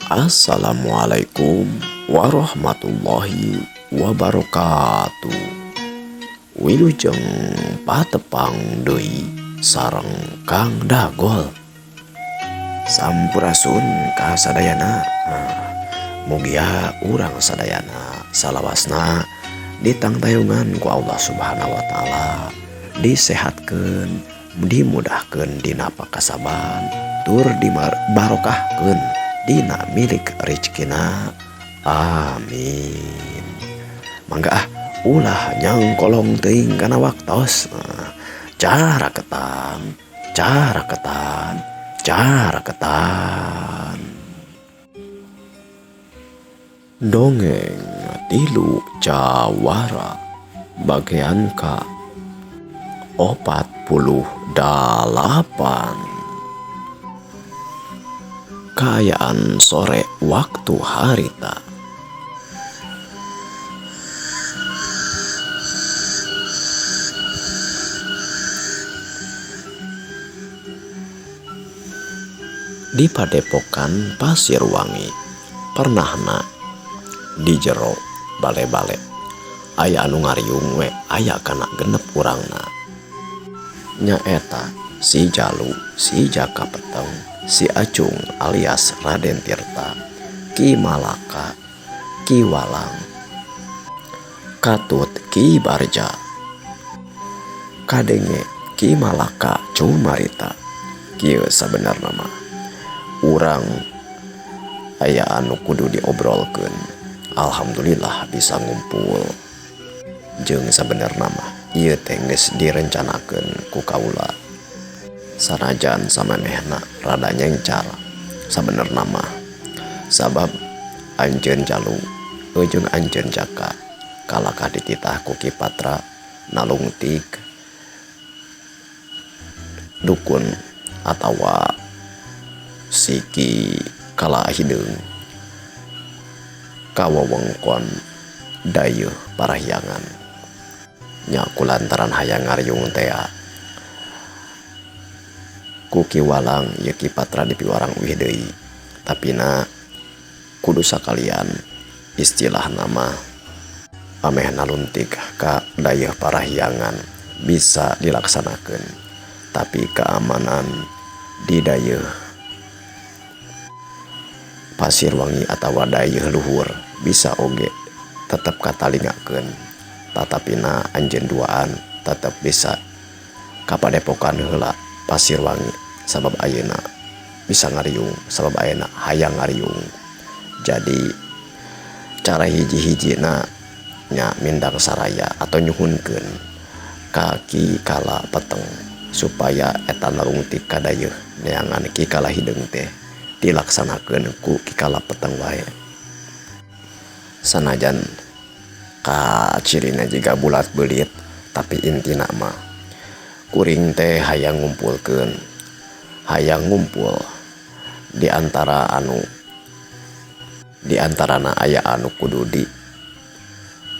Assalamualaikum warahmatullahi wabarakatuh. Wilujeng patepang deui sareng Kang Dagol. Sampurasun ka sadayana. Mugia urang sadayana salawasna ditangtayungan ku Allah Subhanahu wa taala, disehatkeun, dimudahkeun dina pakasaban, tur dibarokahkeun dina milik rezekina. Amin. Mangga ah ulah nyangkolong teuing kana waktos. Cara ketan, cara ketan, cara ketan. Dongeng Tilu Jawara bagian ka 48. Kaayaan sore waktu harita. Di padepokan Pasirwangi pernahna di jero bale-bale aya anu ngariung we aya kana genep urangna. Nyaeta si Jalu, si Jaka Peteng, si Acung alias Raden Tirta, Ki Malaka, Ki Walang, Katut Ki Barja, kadenge Ki Malaka cumarita. Kieu sabenerna mah urang aya anu kudu diobrolkeun. Alhamdulillah bisa ngumpul. Jeung sabenerna mah ieu teh geus direncanakeun ku kaula. Sanajan samemehna rada nyengcar sabenerna mah, sabab anjeun Jalu jeung anjeun Jaka kalakah dititah ku Ki Patra nalungtik dukun atawa si Ki Kala Hideung ka wewengkon Dayeuh Parahyangan. Nya kulantaran hayang ngariung tea ku Ki Walang ye Ki Patra dipiwarang uih deui, tapina kudu sakalian istilah nama ameh naluntik ka Dayeuh Parahyangan bisa dilaksanakeun, tapi keamanan di Dayeuh Pasirwangi atawa Dayeuh Luhur bisa oge tetep katalingakeun, tatapina anjeun duaan tetep bisa ka padepokan heula Pasirwangi sabab ayeuna bisa ngariung, sabab ayeuna hayang ngariung. Jadi cara hiji-hijina nya mindang saraya atau nyuhunkeun ka Ki Kala Peteng supaya eta nalungtik ka Dayeuh neangan Ki Kala Hideung teh dilaksanakeun ku Ki Kala Peteng wae. Sanajan kacirina jiga bulat beulit, tapi intina mah kuring teh hayang ngumpulkeun, hayang ngumpul di antara anu di antarana aya anu kudu di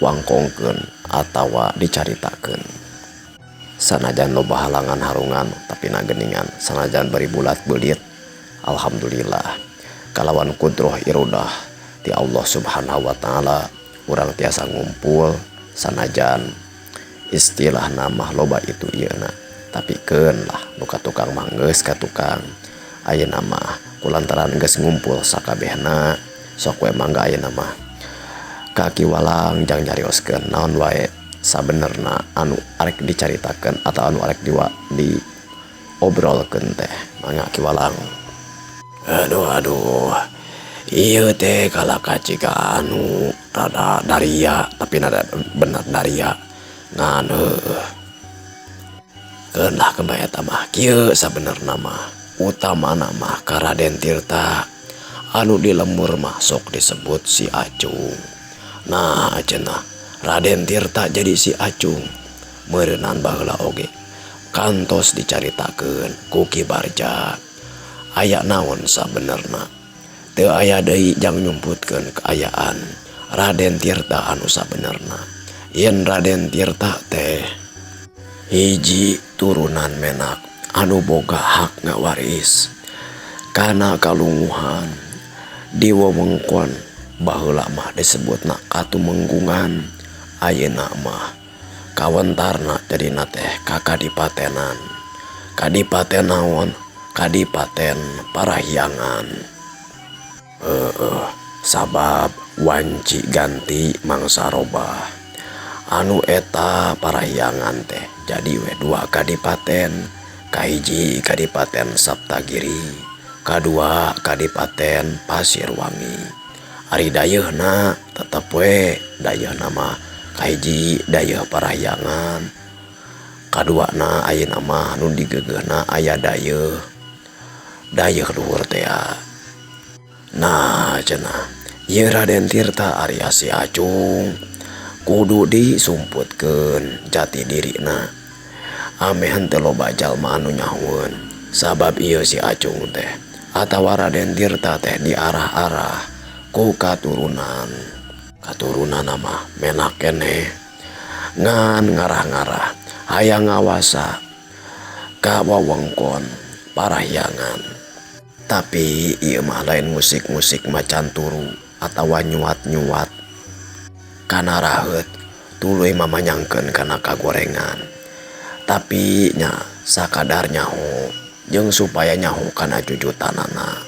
wangkongkeun atawa dicaritakeun. Sanajan loba halangan harungan tapi na geningan, sanajan bari bulat beulit, alhamdulillah kalawan kudroh irodah ti Allah Subhanahu wa taala urang tiasa ngumpul. Sanajan istilah nama loba itu ieuna, tapi keun lah nu ka tukang mah geus ka tukang. Ayeuna mah kulantaran geus ngumpul sakabehna, sok we mangga ayeuna mah ka Ki Walang jang nyarioskeun naon wae sabenerna anu arek dicaritakeun atau anu arek diobrolkeun teh. Mangga Ki Walang. Aduh aduh, ieu teh kalaka ciga anu rada daria, tapi nada bener daria ngan keun lah kembali eta mah. Kieu sabenerna mah utamana mah ka Raden Tirta anu di lembur mah sok disebut si Acung. Nah cenah Raden Tirta jadi si Acung meureunan baheula oge kantos dicaritakeun ku Ki Barja. Aya naon sabenerna teu aya deui jang nyumputkeun kaayaan Raden Tirta anu sabenerna. Yen Raden Tirta teh hiji turunan menak anu boga hak ngawaris kana kalunguhan Di wewengkon baheula mah disebutna Katumenggungan, ayeuna mah kawentarna jadina teh ka kadipatenan. Kadipaten naon? Kadipaten Parahyangan. Heeh, sabab wanci ganti mangsa robah. Anu eta Parahyangan teh jadi we dua kadipaten, kahiji Kadipaten Saptagiri, kadua Kadipaten Pasirwangi. Ari dayeuhna tetep we dayeuhna mah kahiji dayeuh Parahyangan, kaduana ayeuna mah nu digeugeuhna aya dayeuh dayeuh luhur tea. Nah cenah ieu Raden Tirta ari si Acung kudu disumputkeun jati dirina ameh henteu loba jalma anu nyahoeun sabab ieu si Acung teh atawa Raden Tirta teh diarah-arah ku katurunan. Katurunanna mah menak keneh ngan ngarah-ngarah hayang ngawasa ka wewengkon Parahyangan. Tapi ieu mah lain musik-musik macan turu atawa nyuat-nyuat kana raheut tuluy mamanyangkeun kana kagorengan. Tapi nya sakadar nyaho jeung supaya nyaho kana jujutanana.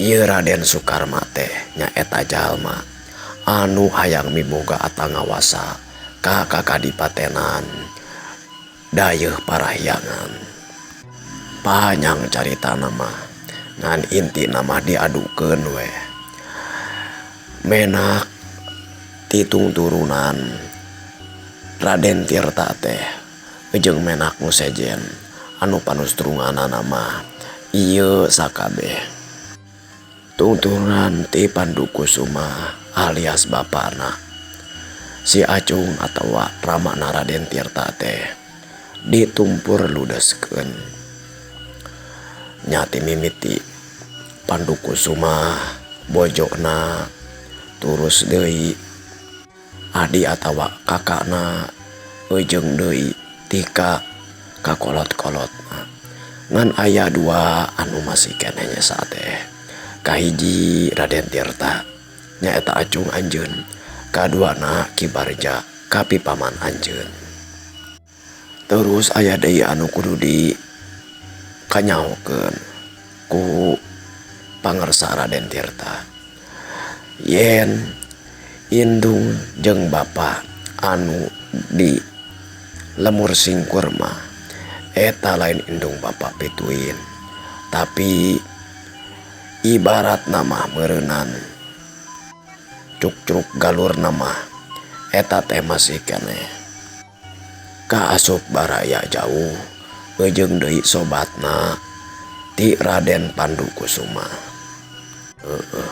Ieu Raden Sukarma teh nyaeta jalma anu hayang miboga atawa ngawasa ka kakadipatenan dayeuh Parahyangan. Panjang caritana mah ngan intina mah diadukeun we. Menak titung turunan Raden Tirta teh jeung menak nu sejen anu panustrunganana mah ieu sakabeh. Tungturunan ti Pandukusuma alias bapana si Acung atawa ramana Raden Tirta teh ditumpur ludeskeun. Nya ti mimiti Pandukusuma bojona turus deui adi atawa kakakna eujeung deui tika kakolot-kolotna. Ngan aya dua anu masih keneh nyesa teh. Kahiji Raden Tirta nyaeta Acung anjeun, kaduana Ki Barja kapi paman anjeun. Terus aya deui anu kudu di kanyahokeun ku pangersa Raden Tirta. Yen indung jeung bapa anu di lemur singkur mah eta lain indung bapa pituin, tapi ibarat nama meureunan cukcruk galur nama eta teh masih keneh kaasup baraya jauh eujeung deui sobatna ti Raden Pandukusuma. Heeh,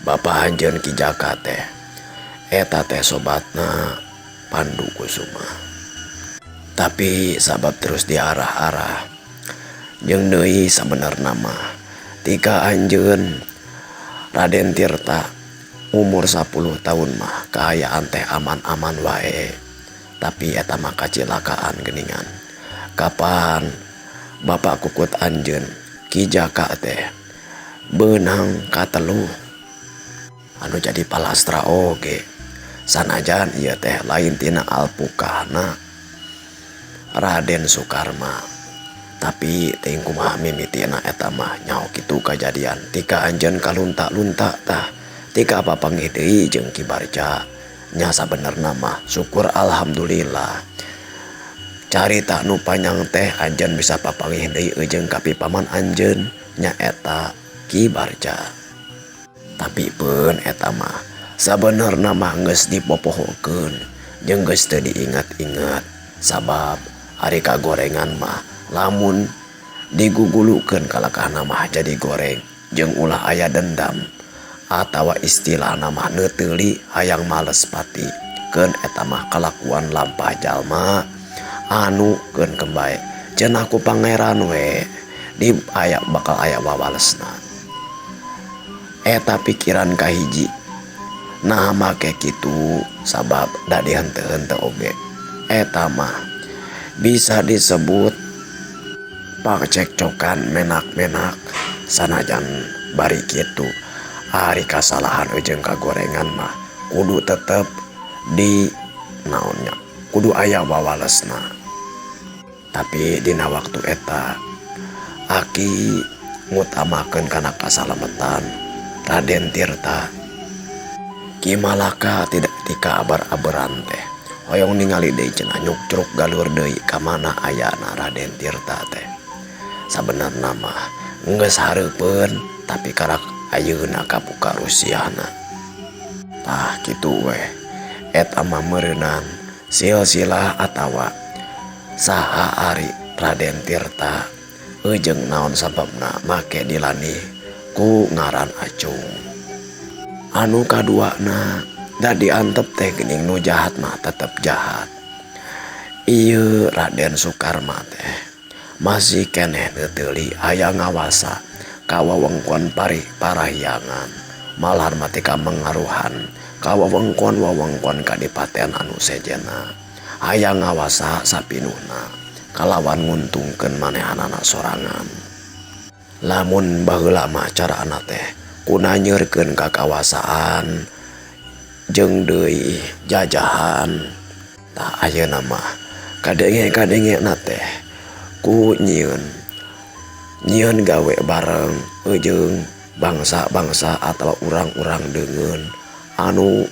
bapa anjeun Ki Jaka teh eta teh sobatna Pandukusuma. Tapi sabab terus diarah-arah jeung deui sabenerna mah tika anjeun Raden Tirta umur 10 tahun mah kaayaan teh aman-aman wae. Tapi eta mah kacilakaan geuningan. Kapan bapak kukut anjeun Ki Jaka teh beunang kateluh anu jadi palastra oge. Sanajan ieu teh lain tina alpukahna Raden Sukarma. Tapi teuing kumaha mimitina eta mah nyaho kitu kajadian tika anjeun kalunta-lunta tah tika papanggih deui jeung Ki Barja. Nya sabenerna mah syukur alhamdulillah. Carita nu panjang teh anjeun bisa papanggih deui jeung kapi paman anjeun nyaeta Ki Barja. Tapi peun eta mah sabenerna mah geus dipopohokeun jeung geus teu diingat-ingat sabab ari kagorengan mah lamun digugulukeun kalakahna mah jadi goreng jeung ulah aya dendam atawa istilahna mah neuteuli hayang males pati keun eta mah kalakuan lampah jalma anu keun kembae cenah ku pangeran we di aya bakal aya wawalesna. Eta pikiran kahiji nah make kitu sabab da dihenteu-henteu oge eta mah bisa disebut pacekcokan menak-menak sanajan bari kitu. Ari kasalahan jeung kagorengan mah kudu tetep di naonnya, kudu aya wawalesna. Tapi dina waktu eta Aki ngutamakeun kana kasalametan Raden Tirta. Ki Malaka tidak tika abar-aberan teh hoyong ningali deui cenah, nyukcruk galur deui ka mana ayana Raden Tirta teh. Sabenerna mah geus hareupeun, tapi karak ayeuna kabuka rusiahna. Tah, kitu weh, eta mah meureunan silsilah atawa saha ari Raden Tirta jeung naon sababna make dilandih ku ngaran Acung. Anu kaduana da diantep teh geuning, nu jahat mah tetep jahat. Ieu Raden Sukarma teh masih keneh neuteuli hayang ngawasa ka wewengkon Parahyangan, malahan mah tika mengaruhan ka wewengkon-wewengkon kadipaten anu sejenna, hayang ngawasa sapinuhna kalawan nguntungkeun manehanana sorangan. Lamun baheula mah carana teh ku nanyeurkeun kakawasaan jeung deui jajahan. Tah, ayeuna mah kadenge-kadengena teh ku nyieun nyieun gawe bareng jeung bangsa-bangsa atawa urang-urang deungeun anu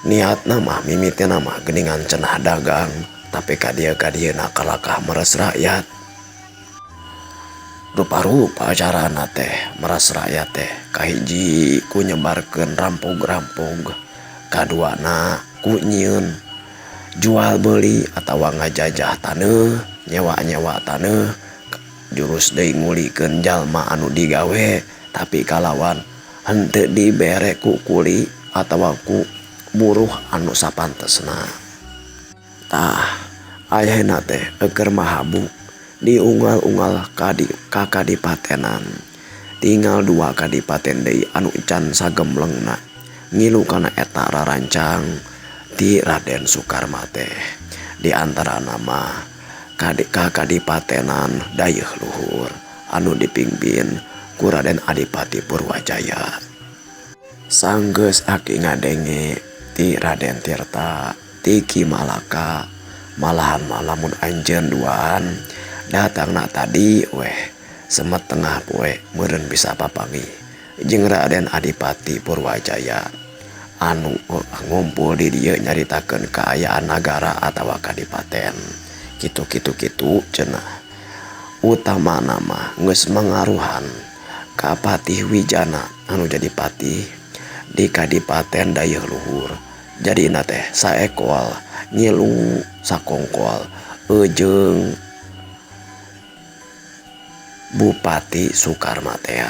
niatna mah mimitina mah geuningan cenah dagang, tapi ka dieu ka dieuna kalakah meres rakyat. Rupa-rupa carana teh meres rakyat teh. Kahiji, ku nyebarkeun rampog-rampog. Kaduana, ku nyieun jual beli atawa ngajajah taneuh, nyewa-nyewa taneuh. Jurus deui ngulikeun jalma anu digawe, tapi kalawan henteu dibere ku kuli atawa ku buruh anu sapantesna. Tah, ayeuna teh keur mahabu diunggal-unggal ka kadipatenan. Tinggal dua kadipaten deui anu can sagemblengna ngilu kana eta rarancang ti Raden Sukarma teh. Di antarana mah ka kadipatenan Dayeuh Luhur anu dipimpin ku Raden Adipati Purwajaya. Sanggeus Aki ngadenge ti Raden Tirta, ti Ki Malaka, malahan mah lamun anjeun duaan datangna tadi weh semet tengah poe meureun bisa papanggih jeung Raden Adipati Purwajaya anu ngumpul di dieu nyaritakeun kaayaan nagara atawa kadipaten kitu kitu kitu cenah. Utamana mah geus mangaruhan ka Patih Wijana anu jadi patih di Kadipaten Dayeuh Luhur. Jadina teh saekol ngilu sakongkol jeung Bupati Sukarma tea.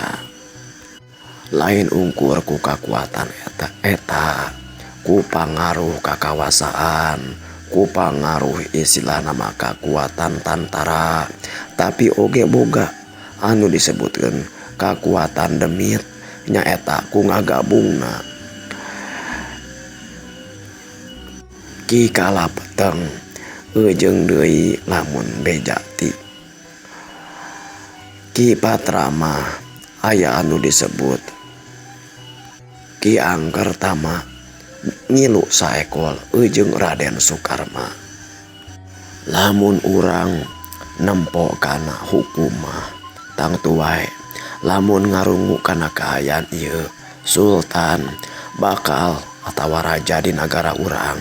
Lain ungkur ku kakuatan eta eta, ku pangaruh kakawasaan, ku pangaruh istilahna mah kakuatan tantara, tapi oge boga anu disebutkeun kakuatan demit, nyaeta ku ngagabungna Ki Kalapeteng jeung deui lamun beja ti Ki Patrama aya anu disebut Ki Angkertama ngilu saekol jeung Raden Sukarma. Lamun urang nempo kana hukum mah tangtu wae lamun ngarungu kana kaayaan ieu, sultan bakal atawa raja di nagara urang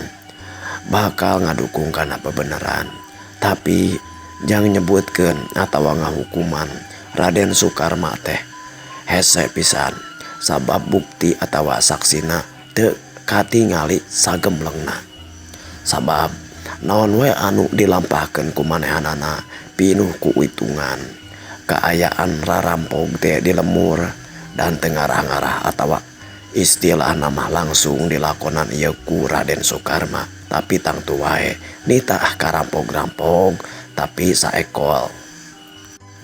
bakal ngadukung kana bebeneran. Tapi jang nyebutkeun atawa ngahukuman Raden Sukarma teh hese pisan, sabab bukti atawa saksina teu katingali sagemblengna, sabab naon we anu dilampahkeun ku manehanana pinuh ku hitungan. Kaayaan rarampog teh di lemur dan teu ngarah-ngarah atawa istilahna mah langsung dilakonan ieu ku Raden Sukarma. Tapi tangtu wae nitah karampog-rampog, tapi saekol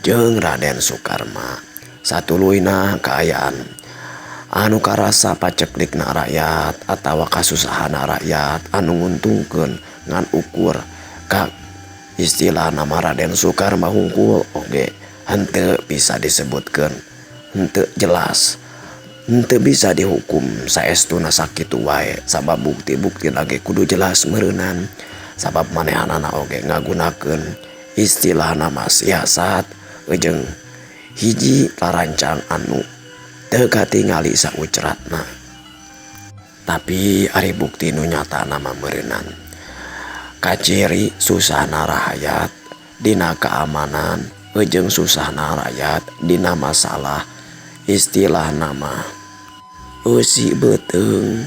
jeung Raden Sukarma. Satuluyna kaayaan anu karasa paceklikna rakyat atawa kasusahana rakyat anu nguntungkeun ngan ukur ka istilahna mah Raden Sukarma hungkul oge henteu bisa disebutkeun, henteu jelas. Henteu bisa dihukum saestuna sakitu wae sabab bukti-buktina ge kudu jelas meureunan sabab manehanana oge ngagunakeun istilahna mah siasat jeung hiji larancang anu teu katingali saucratna. Tapi ari bukti nu nyatana mah meureunan kaciri susahna rahayat dina keamanan jeung susahna rakyat dina masalah istilahna mah eusi beuteung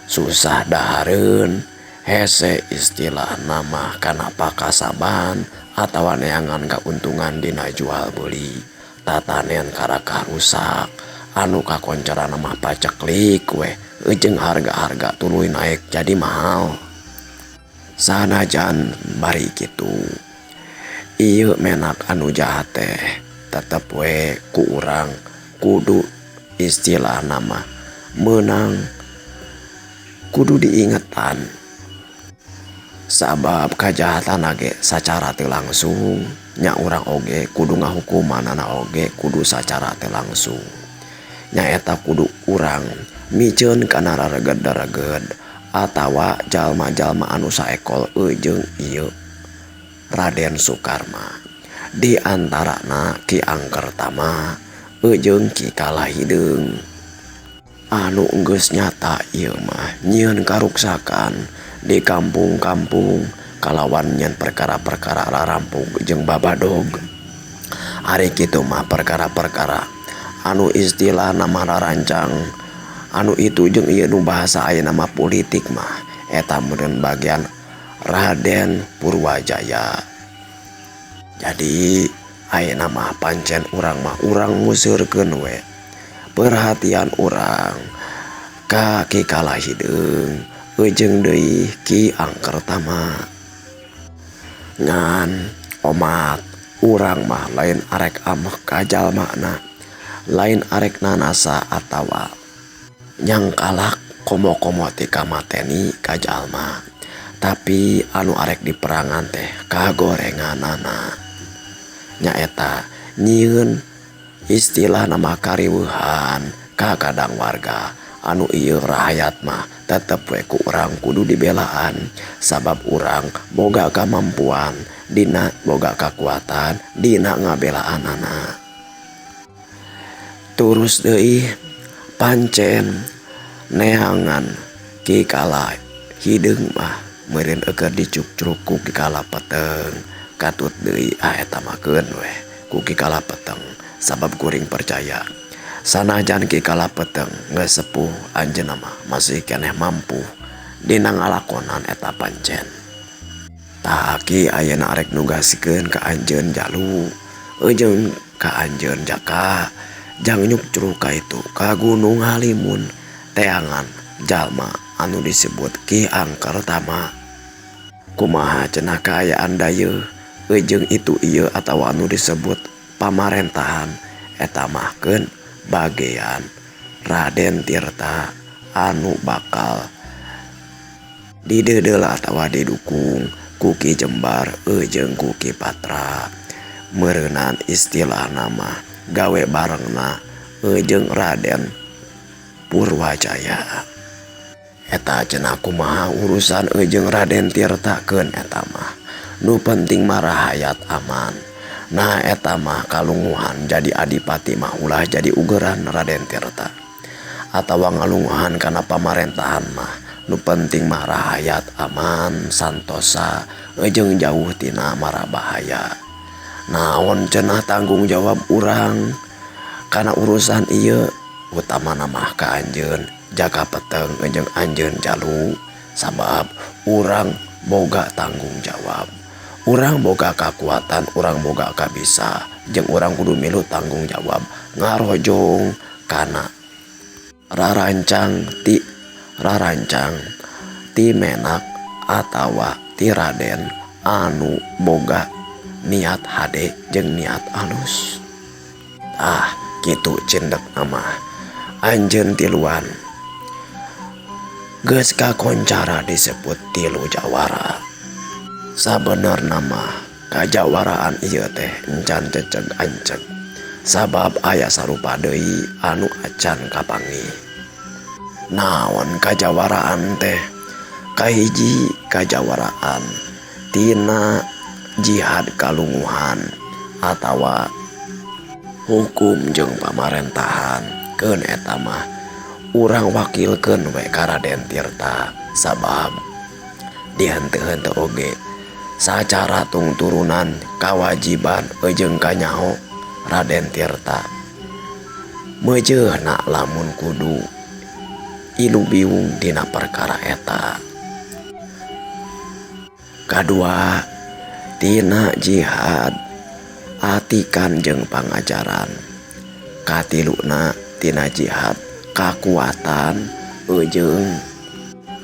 susah dahareun hese istilahna mah kana pakasaban atawa neangan kauntungan dina jual beuli tatanen karakah rusak anu kakoncarana mah paceklik weh jeung harga-harga tuluy naek jadi mahal. Sanajan bari kitu ieu menak anu jahat teh tetep we ku urang kudu istilahna mah meunang kudu diingetan sabab kajahatanna ge sacara teu langsung nya urang oge kudu ngahukumanana oge kudu sacara teu langsung nyaeta kudu urang miceun kana rareged-rareged atawa jalma-jalma anu saekol jeung ieu Raden Sukarma di antarana Ki Angkertama jeung Ki Kalahideung anu geus nyata ieu mah nyieun karuksakan di kampung-kampung kalawan nyieun perkara-perkara rarampug jeung babadog. Ari kitu mah perkara-perkara anu istilahna mah rarancang anu itu jeung ieu nu bahasa ayeuna mah politik mah eta meureun bagian Raden Purwajaya. Jadi ayeuna mah pancen urang mah urang nguseurkeun we perhatian urang ka Ki Kalahideung jeung deui Ki Angkertama. Ngan omat urang mah lain arek ameh ka jalmana, lain arek nanasa atawa nyangkalak komo-komo ti kamateni ka jalma, tapi anu arek diperangan teh kagorenganana nyaeta nyieun istilah nama kariweuhan ka kadang warga anu ieu rahayat mah tetep we ku urang kudu dibelaan sabab urang boga kamampuan dina boga kakuatan dina ngabelaanana. Turus deui pancen neangan Ki Kalahideung mah meureun eueuh dicukcruk ku Ki Kalapeteng katut deui ah eta mah keun weh ku Ki Kalapeteng sabab kuring percaya sanajan Ki Kalapeteng geus sepuh anjeunna mah masih keneh mampu dina ngalakonan eta pancen. Tah Ki ayeuna arek nugaskeun ka anjeun Jalu jeung ka anjeun Jaka jang nyukcruk ka itu ka Gunung Halimun teangan jalma anu disebut Ki Angkertama. Kumaha cenah kaayaan dayeuh jeung itu ieu atawa anu disebut pamarentahan eta mah keun bagean Raden Tirta anu bakal dideudeul atawa didukung ku Ki Jembar jeung ku Ki Patra. Meureunan istilahna mah gawe barengna jeung Raden Purwajaya. Eta cenah kumaha urusan jeung Raden Tirta keun eta mah nu penting mah rahayat aman. Nah eta mah kalunguhan jadi adipati mah ulah jadi ugeran Raden Tirta atawa ngalunguhan kana pamarentahan mah nu penting mah rahayat aman santosa jeung jauh tina mara bahaya. Naon cenah tanggung jawab urang kana urusan ieu utamana mah ka anjeun Jaka Peteng jeung anjeun Jalu sabab urang boga tanggung jawab, urang boga kakuatan, urang boga kabisa jeung urang kudu milu tanggung jawab ngarojong kana rarancang ti menak atawa ti Raden anu boga niat hade jeung niat alus. Ah kitu cindek nama anjeun tiluan geus kakoncara disebut tilu jawara. Sabenerna mah kajawaraan ieu teh encan ceceg anceg Sabab aya sarupa deui anu acan kapanggih. Naon kajawaraan teh? Kahiji kajawaraan tina jihad kalunguhan atawa hukum jeung pamarentahan keun eta mah urang wakilkeun we ka Raden Tirta sabab dihenteu-henteu oge sacara tungturunan kawajiban jeung kanyaho Raden Tirta meujeuhna lamun kudu ilu biung dina perkara eta. Kadua tina jihad atikan jeung pangajaran. Katiluna tina jihad kakuatan jeung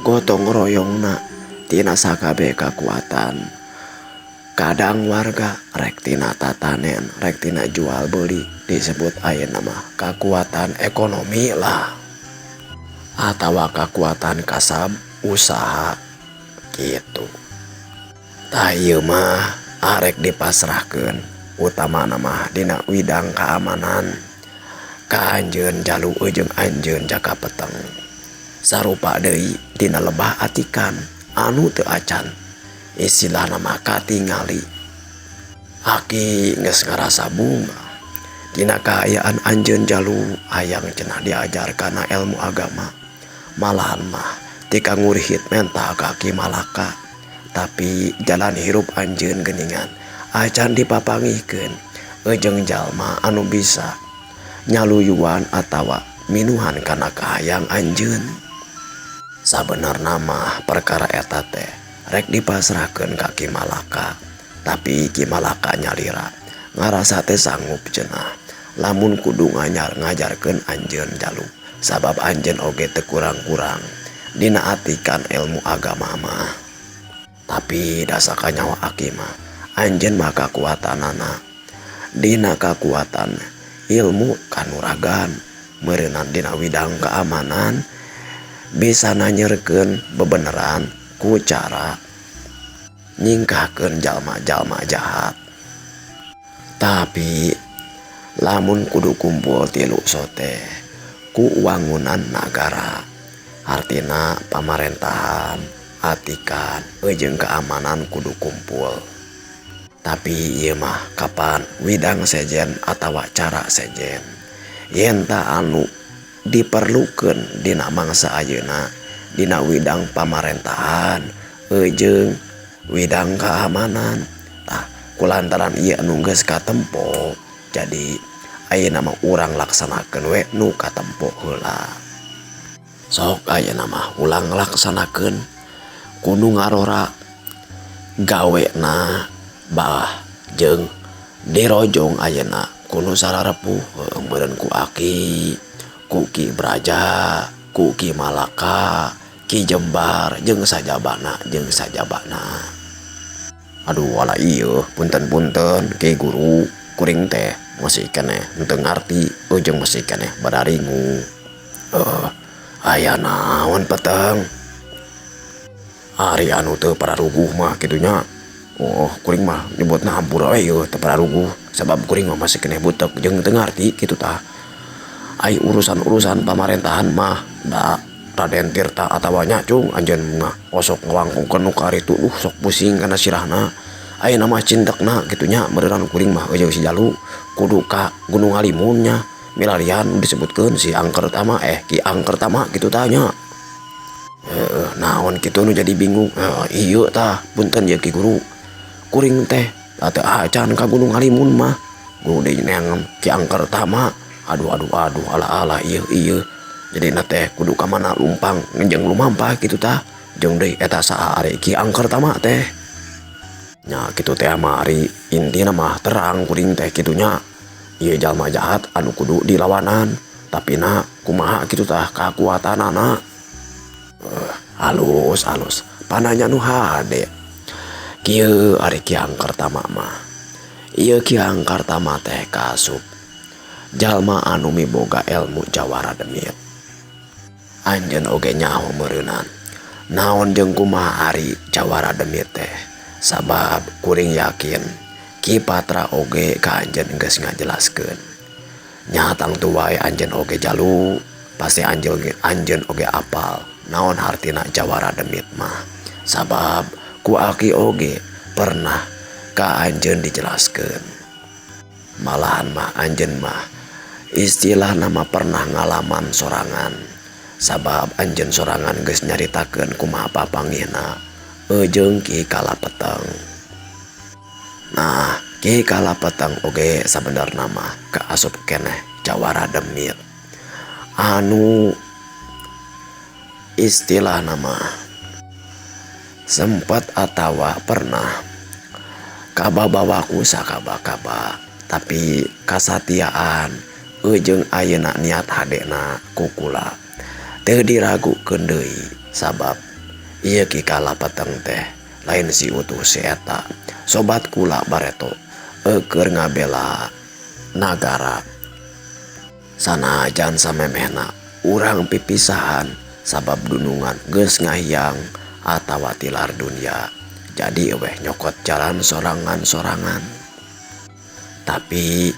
gotong royongna tina sakabeh kakuatan. Kadang warga rek tina tatanen rek tina jual beli disebut ayeuna mah kakuatan ekonomi lah atawa kakuatan kasab usaha gitu. Tah ieu mah arek dipasrahkeun utamana mah dina widang keamanan ka anjeun jalu jeung anjeun jaka peteng. Sarupa deui dina lebah atikan anu teu acan istilahna mah katingali. Aki geus ngarasa bungah dina kaayaan anjeun jalu hayang cenah diajar kana ilmu agama. Malahan mah tika ngurihit menta ka Ki Malaka. Tapi jalan hirup anjeun geuningan acan dipapangihkeun jeung jalma anu bisa nyaluyuan atawa minuhan kana kahayang anjeun. Sabenerna mah perkara eta teh rek dipasrahkeun ka Ki Malaka, tapi Ki Malaka nyalira ngarasa teh sanggup cenah lamun kudu ngajarkeun anjeun jalu sabab anjeun oge teu kurang-kurang dina atikan ilmu agama mah. Tapi dasa kanyawa aki mah anjeun mah kakuatanana dina kakuatan ilmu kanuragan meureunan dina widang keamanan bisa nanyerkeun bebeneran ku cara nyingkahkeun jalma-jalma jahat. Tapi lamun kudu kumpul tilu sote ku wangunan nagara artina pamarentahan atikan jeung keamanan kudu kumpul. Tapi ieu mah kapan widang sejen atawa cara sejen yen ta anu diperlukeun dina mangsa ayeuna dina widang pamarentahan jeung widang keamanan. Tah kulantaran ieu anu geus katempo jadi ayeuna mah urang laksanakeun we nu katempo heula. Sok ayeuna mah ulang laksanakeun kudu ngarora gawena bah jeung dirojong ayeuna kudu sararepuh meureun ku aki ku Ki Braja ku Ki Malaka Ki Jembar jeung sajabana jeung sajabana. Aduh ala ieu punten-punten Ki Guru kuring teh masih keneh henteu ngarti jeung masih keneh badaringu. Aya naon peteng ari anu teu pararuguh mah kitu nya. Oh kuring mah nyebutna hampura we ieu teu pararuguh sabab kuring mah masih keneh butek jeung teu ngarti kitu tah. Ai urusan-urusan pamarentahan mah da Raden Tirta atawa nya cung anjeun mah osok ngawangkongkeun nu karitu sok pusing kana sirahna. Ayeuna mah cintekna kitu nya meureunana kuring mah jeung si Jalu kudu ka Gunung Halimun nya milarian disebutkeun si Angker Tama Ki Angker Tama kitu tah nya. Naon kitu nu jadi bingung. Ieu tah punten ye Ki Guru kuring teh teu acan ka Gunung Halimun mah kudu neangan Ki Angker Tama. Aduh aduh aduh ala ala ieu ieu jadina teh kudu ka mana lumpang jeung lumampah kitu tah jeung deui eta saha ari Ki Angker Tama teh nya kitu teh mah ari intina mah terang kuring teh kitu nya ieu jalma jahat anu kudu dilawanan tapi na kumaha kitu tah kakuatanana. Halus halus pananya nu hade kieu ari Ki Angker Tama mah ieu Ki Angker Tama teh kaasup jalma anu miboga ilmu jawara demit. Anjeun oge nyaho meureunan naon jeung kumaha ari jawara demit teh sabab kuring yakin Ki Patra oge ka anjeun geus ngajelaskeun. Nya tangtu wae anjeun oge jalu, pasti anjeun oge apal naon hartina jawara demit mah. Sabab ku aki oge pernah ka anjeun dijelaskeun. Malahan mah anjeun mah istilahna mah pernah ngalaman sorangan. Sabab anjeun sorangan geus nyaritakeun kumaha papanggihna jeung Ki Kalapeteng. Nah, Ki Kalapeteng oge sabenerna mah kaasup keneh jawara demit. Anu istilahna mah sempat atawa pernah kababawa ku sakaba-kaba, tapi kasatiaan jeung ayeuna niat hadena ku kula teu diragukeun deui sabab ieu Ki Kalapeteng teh lain si utuh si eta sobat kula bareto keur ngabela nagara. Sanajan samemehna urang pipisahan sabab dunungan geus ngahiang atawa tilar dunia, jadi weh nyokot jalan sorangan-sorangan. Tapi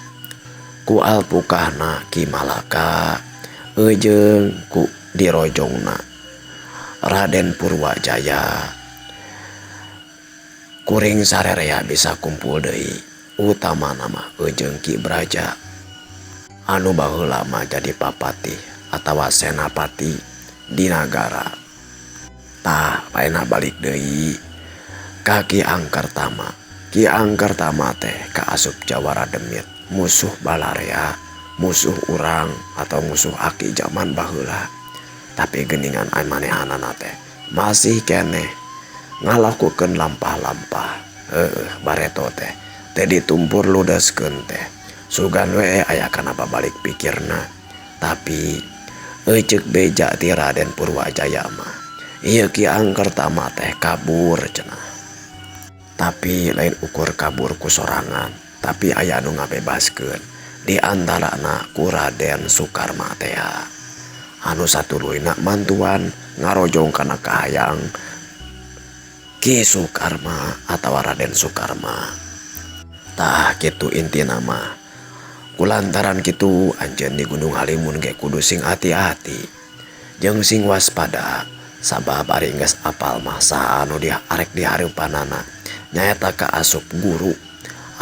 ku alpukahna Ki Malaka jeung ku dirojongna Raden Purwajaya kuring sarerea bisa kumpul deui, utamana mah jeung Ki Braja anu baheula mah jadi papatih atawa senapati di nagara. Tah ayeuna balik deui ka Ki Angkertama. Ki Angkertama teh kaasup jawara demit, musuh balarea, musuh urang atau musuh aki zaman baheula. Tapi geuningan manehanana teh masih keneh ngalakukeun lampah-lampah. Heueuh bareto teh teh ditumpur ludeskeun teh. Sugan we aya kana babalik pikirna. Tapi ceuk beja ti Raden Purwajaya mah ieu Ki Angkertama teh kabur cenah. Tapi lain ukur kabur ku sorangan, tapi aya anu ngabebaskeun di antarana ku Raden Sukarma teh. Anu satuluyna mantuan ngarojong kana kahayang Ki Sukarma atawa Raden Sukarma. Tah kitu intina mah. Kulantaran kitu anjeun di Gunung Halimun ge kudu sing hati-hati jeung sing waspada, sabab ari geus apal mah saha anu arek dihareupanana nyaeta kaasup guru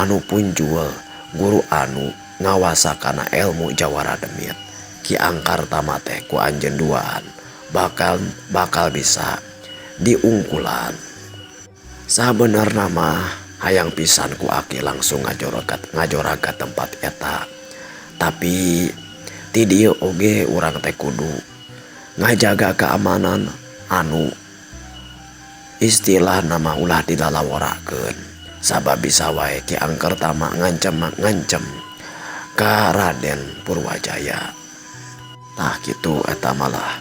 anu punjul, guru anu ngawasa kana ilmu jawara demit. Ki Angkertama teh ku anjeun duaan bakal bisa diungkulan. Sabenerna mah hayang pisan ku aki langsung ngajoragat tempat eta. Tapi ti dieu oge urang teh kudu ngajaga keamanan anu istilahna mah ulah dilalaworakeun. Sabab bisa wae Ki Angkertama ngancem ka Raden Purwajaya. Tah kitu eta malah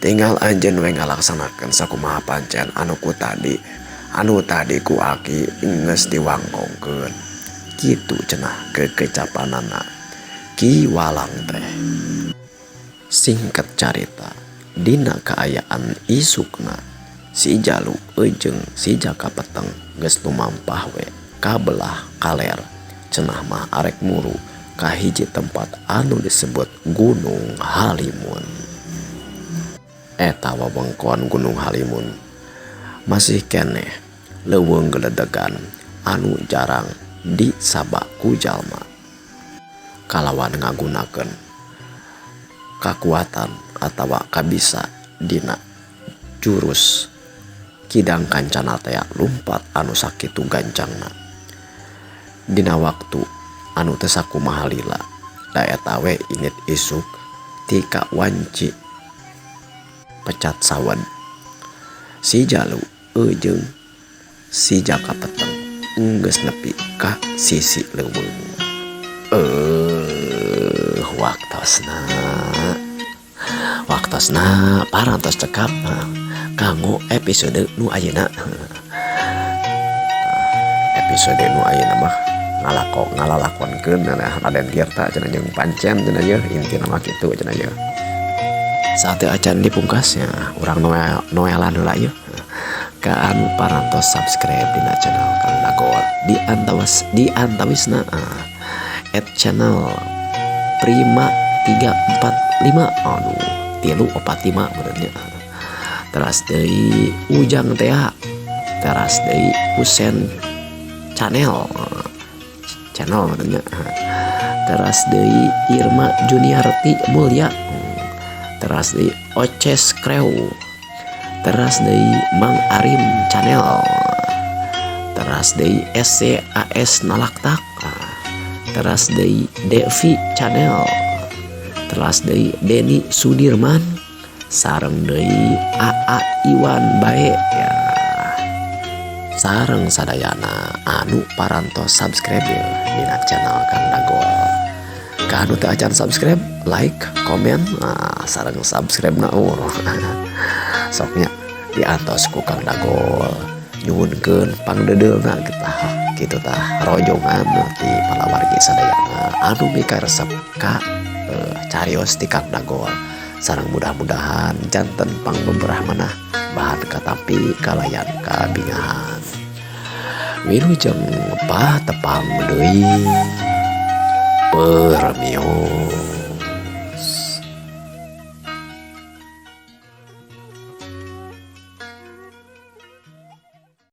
tinggal anjeun we ngalaksanakeun sakumaha pancen anu ku tadi anu tadi ku aki geus diwangkongkeun. Kitu cenah kekecapanana Ki Walang teh. Singkat carita, dina kaayaan isukna si Jalu jeung si Jaka Peteng geus lumampah we ka belah kaler, cenah mah arek muru ka hiji tempat anu disebut Gunung Halimun. Eta wewengkon Gunung Halimun masih keneh leuweung geledegan anu jarang disaba ku jalma. Kalawan ngagunakeun kakuatan atawa kabisa dina jurus kidang kancana tea lumpat anu sakitu gancangna dina waktu anu teu sakumaha lila. Da eta we init isuk tika wanci pecat sawen si Jalu jeung si Jaka Peteng geus nepi ka sisi leuweung. Waktosna parantos cekap kanggo episode nu ayeuna. Episode nu ayeuna mah ngalalakonkeun Raden Tirta cenah jeung pancen cenah yeuh, intina mah kitu cenah yeuh. Saateu acan dipungkasnya urang noelan heula yeuh. Ka anu parantos subscribe dina channel Kang Dagol di antawisna at channel Prima 345, aduh, 345 benernya. Teras deui Ujang Tea, teras deui Husen Channel channel benernya, teras deui Irma Juniarti Mulya, teras deui Oces Kreu, teras deui Mang Arim Channel, teras deui SCAS Nalaktak, teras deui Devi Channel, teras deui Denny Sudirman, sareng deui AA Iwan Bae ya, sareng sadayana anu parantos subscribe ya dina channel Kang Dagol. Ka anu teu acan subscribe, like, komen, nah, sareng subscribe na, oh. Sok nya diantos ku Kang Dagol. Nyuhunkeun pangdeudeulna tah kitu tah, rojongan ti palawargi sadayana anu mikaresep ka carios ti Kang Dagol, sareng mudah-mudahan janten pangbeberah manah, bahan katampi kalayan kabingahan. Wilujeng patepang deui, permios.